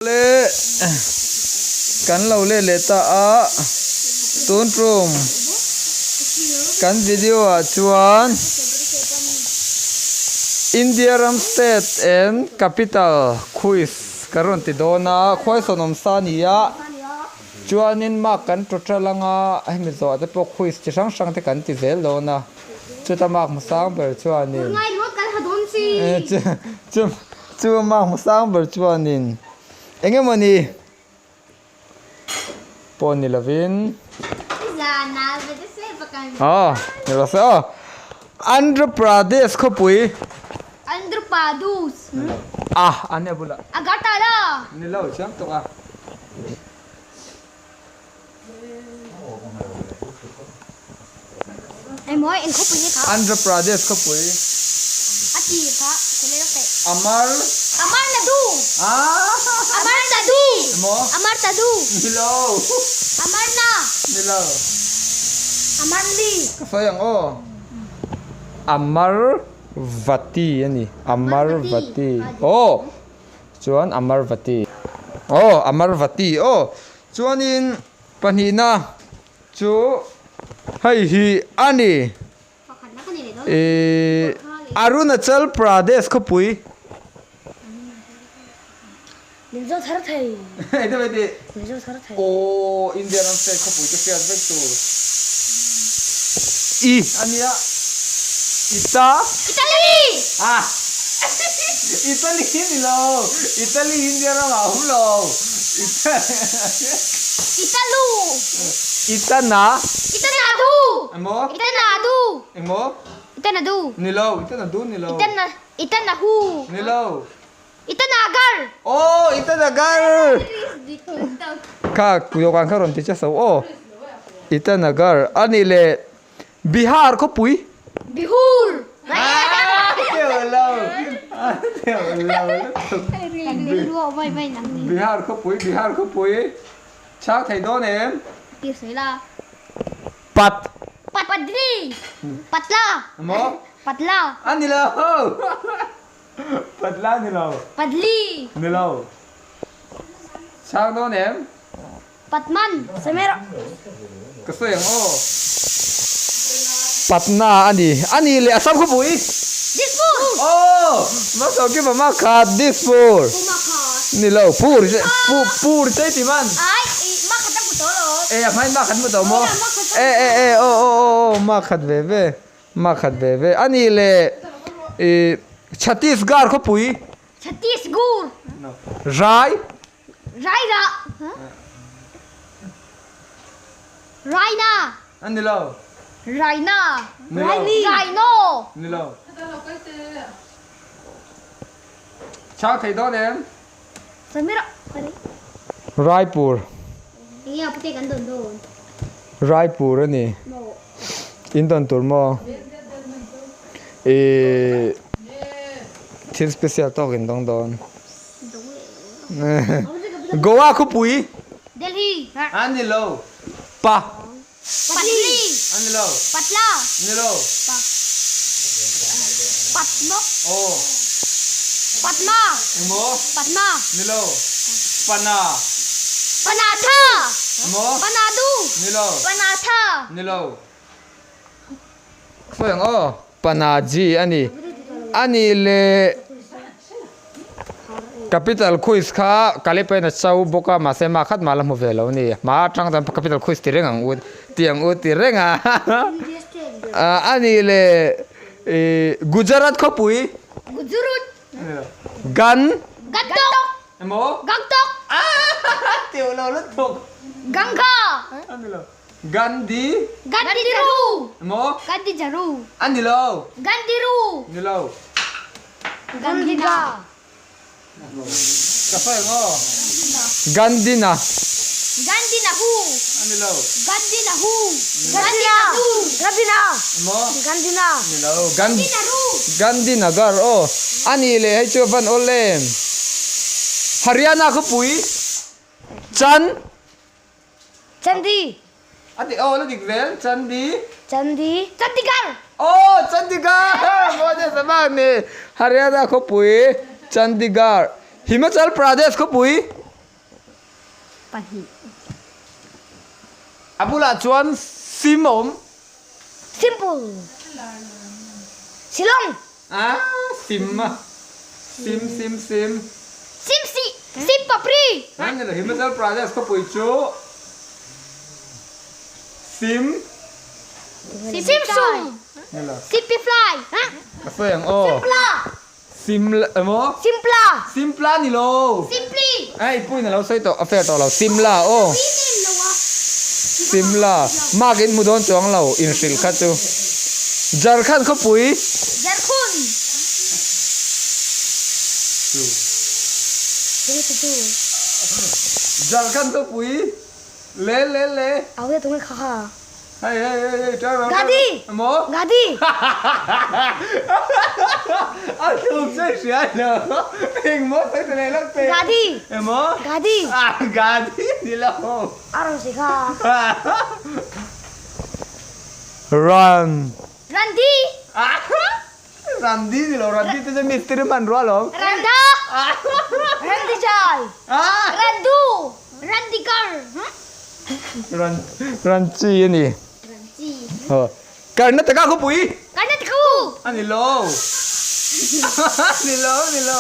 Le kan lo let leh ta a, tun tum kan video ah chuan India ram state and capital quiz ka rawn ti dawn a, khuaisawn awm sa a ni a, chuanin mark kan total anga hemi zawh te pawh quiz chi hrang hrang te kan ti zel dawn a, chuta mark hmu sang ber chuanin Chu a hmu sang ber chuanin eng emawni pawh ni lovin aw ni lo se aw Andhra Pradesh khawpui Andhra Pradesh a an nia bulah Agartala ni lo chiang tawk a. Emaw eng khawpui nge kha? Andhra Pradesh khawpui. A tir kha khawlai rawk teh. Amar. Amar Nadu. Ah. Amar Nadu. Emaw. Amar Tadu. Nilo. Amar Na. Nilo. Amarli. Ka sawi ang aw. Amar Vati a ni. Amar Vati. Aw. Chuan Amarvati. Aw Amarvati aw. Chuanin pahnihna chu hei hi a ni. Ihh Arunachal Pradesh khawpui. Aw India ram state khawpui te hriat vek tur. I a nia. Ita. Italy! Ah! Italy ni lo. Italy India ramah a awm lo. Italu! Itana. Itanadu! Engmaw? Itanadu! Engmaw? Itanadu! Ni lo. Itanadu ni lo. Itana Itanahu! Ni lo. Itanagar! Aw Itanagar! Kha dawhkan kha rawn ti che so aw. Itanagar a nih leh Bihar khawpui. Bihur! Teuh lo teuh lo lutuk. Bihar khawpui Bihar khawpui chhang thei dawn em? Pat. Patri! Patla! Maw? Patla! A ni lo! Patla ni lo. Patli. Ni lo. Chhang dawn em? Patman. Samir. Ka sawi ang aw. Patna a ni. A ni leh Assam khawpui. Dispur. Aw! Hmasa ki mama khat Dispur. Ni lo. Pur pu pur che ti man. Ai, i ma khat a hmu tawh lo. E a hmain ma khat hmu tawh maw? E e e aw aw aw aw ma khat ve ve. Ma khat ve ve. A nih leh i Chhattisgarh khawpui. Chhattisgur. Rai. Rai ra. Raina. A ni lo. Raina. Ni lo. Raino. Ni lo. Chhang thei dawn em? Samira. Raipur. Enge a pute kan dawn dawn. Raipur a ni. In dawn tur maw? Ihh thil special tawk in dawng dawn. Goa khawpui. Delhi. A ni lo. Pa. Patli. A ni lo. Patla. Ni lo. Pa. Patno. Aw. Patna. Engmaw? Patna. Ni lo. Pana. Panatha. Engmaw? Panadu. Ni lo. Panatha. Ni lo. Sawi ang aw. Panaji a ni. A nih leh Capital quiz kha Kalipain a cho bawk a, mahse mah khat mah la hmu ve lo a ni. Hma atang chuan Capital quiz ti reng ang u ti ang u ti reng a. A nih leh Gujarat khawpui. Gujarat. Gan. Gangtok. Emaw? Gangtok. Teuh lo lutuk. Ganga. A ni lo. Gandhi. Gandhiru. Emaw? Gandhijaru. A ni lo. Gandhiru. Ni lo. Gandhina. Ka sawi ang aw. Gandhina. Gandhinahu. A ni lo. Gandhinahu. Gandhinadu. Gandhina. Emaw? Gandhina. Ni lo. Gandhinaru. Gandhinagar aw. A nih leh hei chu a van awl em. Haryana khawpui. Chan. Chandi. A dik aw la dik zel Chandi. Chandi. Chandigarh. Aw Chandigarh maw nasa bak ni Haryana khawpui Chandigarh Himachal Pradesh khawpui. Pahnih. A bulah chuan sim a awm. Simple. Shillong. A sim a. Sim sim sim. Sim si sim papri. A ni lo Himachal Pradesh khawpui chu sim. Sim sum. Ni lo. Simpi fly. Ka sawi ang aw. Simpla. Simla emaw? Simpla. Simpla ni lo. Simply. Hei puin a lo sawi tawh a fair tawh lo. Simla aw. Simla. Mark in hmu dawn chuang lo inhrilh kha chu. Jharkhand khawpui. Jharkhund. Jharkhand khawpui. Le le le. Hei hei hei hei try rawh. Gadi! Maw? Gadi! A thluk chu hria lo. Eng maw sawi ta leh lawk teh. Gadi! Emaw? Gadi! Ah gadi ni lo. A rawn sawi kha. Run. Randi! Randi ni lo Randi te chu mistiri hmanrua alawm. Randa! Randijai! Randu! Randikar! Ran Ranchi a ni. Ranchi. Aw. Karnataka khawpui! Karnataka! A ni lo. A ni lo a ni lo.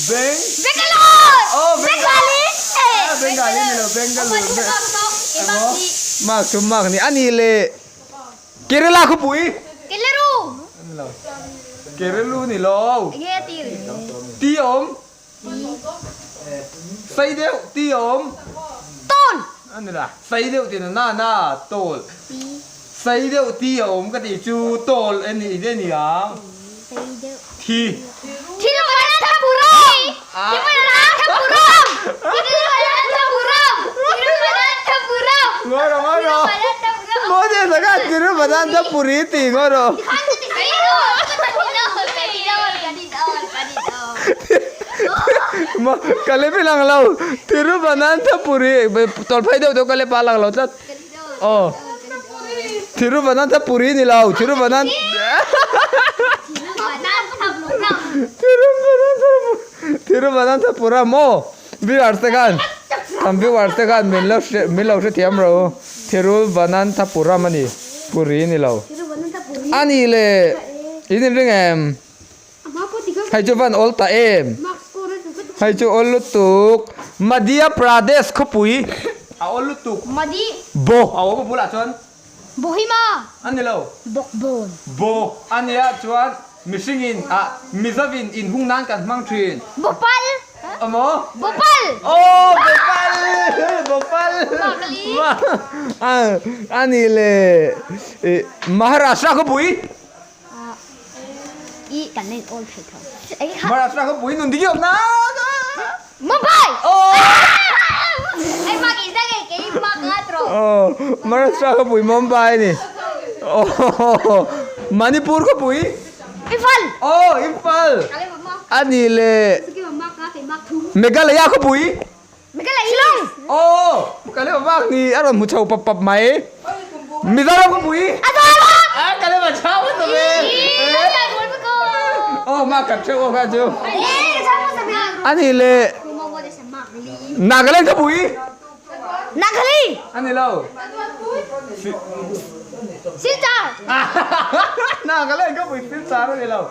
Beng. Bangalore! Oh Bengali. Bengali! Bengali ni lo Bengaluru. Emaw? Mark chu mark ni. A ni le. Kerala khawpui. Kelaru. Keralu ni lo. Enge a tir? Ti awm. Sei deuh ti awm. Tawl. A ni la. Sei deuh ti na na na tawl. Sei deuh ti awm ka tih chu tawl a ni a ni ang. Thi. Thiruvananthapuram. Thiruvananthapuram. Thiruvananthapuram. Thiruvananthapuram. Ngawi rawh ngawi rawh. Maw te saka Thiruvananthapuri tih ngawi rawh. Maw ka lep i lang lo Thiruvananthapuri tawlphai deuh deuh ka lep a lang lo tlat. Aw Thiruvananthapuri ni lo Thiruvanant Thiruvananthapuram aw viewers te khan kan viewers te khan min lo hre min lo hrethiam ro Thiruvananthapuram a ni puri ni lo a ni le in inring em hei chu van awl ta em hei chu awl lutuk Madhya Pradesh khawpui a awl lutuk bo a awm a bulah chuan Bohima! A ni lo. Bawkbawn. Bo a nia chuan mihringin ah Mizovin inhung nan kan hmang thin. Bopal! Amaw? Bopal! Aw Bopal! Bopal! A ni le Maharashtra khawpui. I kan la in awl thei tho. Maharashtra khawpui nun dik awm na. Mumbai! Aw! Ai mak i zang e kei mak nga tro. Aw Maharashtra khawpui Mumbai a ni. Aw Manipur khawpui. Imphal! Aw Imphal! A ni le Meghalaya khawpui. Meghalaya Shillong! Aw Meghalaya bak ni a rawn hmu chho pap pap mai. Mizoram khawpui. Aizawl! A ka le ma chau a ta ve. Aw ma khat theuh aw kha chu. A ni le Nagaland khawpui. Nagaland! A ni lo. Silchar! Nagaland khawpui Silchar a ni lo.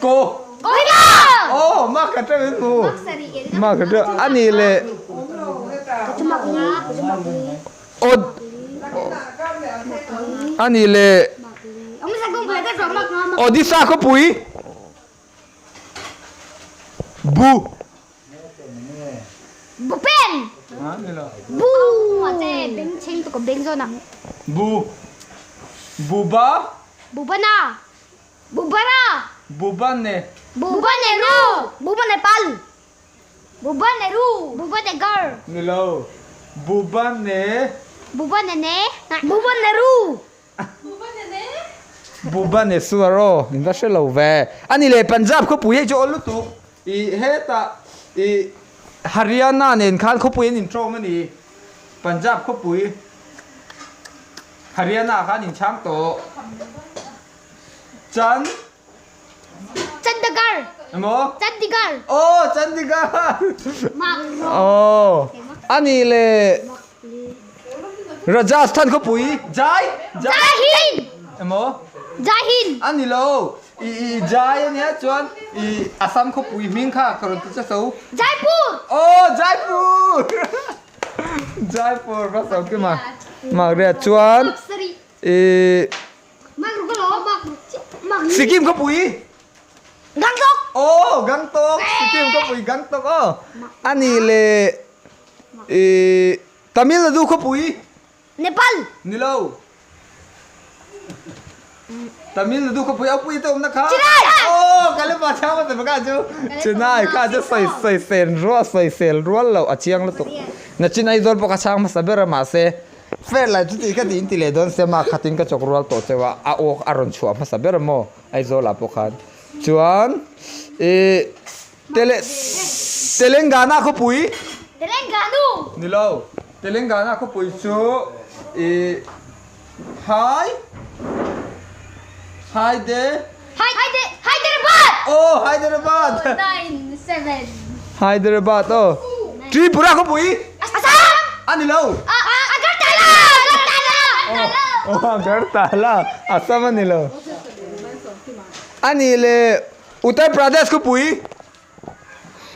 Ko. Kohima! Aw ma khat theuh in hmu. Ma khat theuh a ni le. Od a ni le Odisha khawpui Bu Bupen Bu Bu Buba Bubana Bubara Bubane Bubaneru Bubanepal Bubaneru Bubanegar Ni lo Bubane Bubanene Bubaneru Bubaneswar aw in va hre lo ve. A ni le Punjab khawpui hei chu awl lutuk i hetah i Haryana nen khan khawpui an intawm a ni. Punjab khawpui Haryana khan inchhang tawh. Chan Chandigarh. Emaw? Chandigarh. Oh, Chandigarh. Oh. Ani le Rajasthan khawpui Jai Jai Hind emaw Jai Hind A ni lo i i Jai ania chuan i Assam khawpui hming kha ka rawn ti che so Jaipur Aw Jaipur Jaipur va so kima Maria chuan i Sikkim khawpui Gangtok Aw Gangtok Sikkim khawpui Gangtok aw A nih leh i Tamil Nadu khawpui Nepal Ni lo Tamil Nadu khawpui a pui te awmna kha Chennai Aw Kalipa chhang hmasa kha chu Chennai kha chu sawi sawi sel rual sawi sel rual loh a chiang lutuk Na Chennai zawl pawh kha chhang hmasa ber a mahse Fair lai chu tih ka ti in ti leh dawn sia mah khatin ka chawk rual tawh cheu a a aw a rawn chhuah hmasa ber maw Aizawl ah pawh khan chuan ih Tele Telangana khawpui Telanganu Ni lo Telangana khawpui chu ih Hai Haide Haide Hyderabad Aw Hyderabad 9 7 Hyderabad aw Tripura khawpui Assam A ni lo Agartala Agartala Aw Agartala Assam a ni lo A nih leh Uttar Pradesh khawpui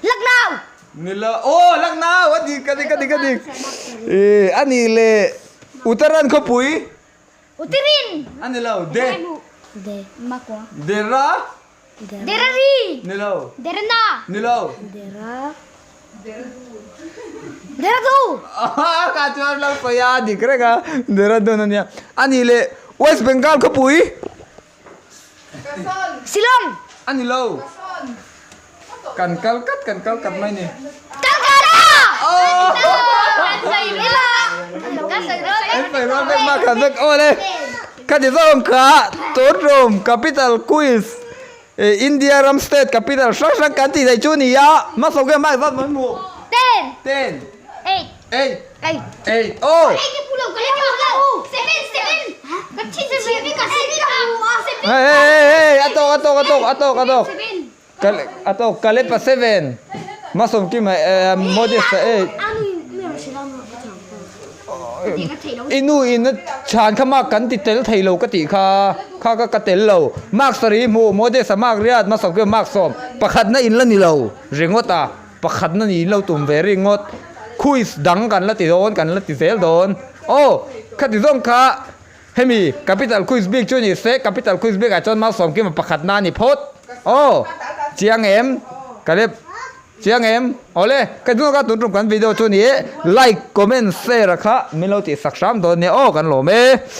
Lucknow Ni lo aw Lucknow a dik a dik a dik a dik A nih leh Uttaran khawpui Utirin A ni lo De De Makwa Dera Derari Ni lo Derna Ni lo Dera Dehradun Ka chuan lo sawi a dik reng a Dehradun a nia. A nih leh West Bengal khawpui Shillong A ni lo. Kan kal kat kan kal kat mai ni. Calcutta Aww An sawi rual vek mak khat vek aw le. Ka ti zawng kha tun rum capital quiz India ram state capital hrang hrang kan tih theih chu ni a hmasawk hian hmai zat mai hmuh. Ten. Ten. Eight. Eight. Eight. Eight. Aw. Hey hey hey hey a tawk a tawk a tawk a tawk a tawk. A tawk ka let pa 7 Masawm kim a Modest a 8 I nu in a chhan kha mark kan ti tel thei lo ka tih kha kha ka ka tel lo mark sarih hmuh Modest a mark riat Masawm kim a mark sawm pakhat na in la ni lo ringawt a pakhat na ni in lo tum ve ringawt quiz dang kan la ti dawn kan la ti zel dawn aw khati zawng kha Hemi capital quiz bik chu ni se, capital quiz bik ah chuan Malsawmkima pakhat na ni phawt. Aw, chiang em? Caleb, chiang em? Awle, ka hnung ah tun tum kan video chu ni e, like, comment, share a kha min lo tih sak hram dawn nia aw kan lawm e.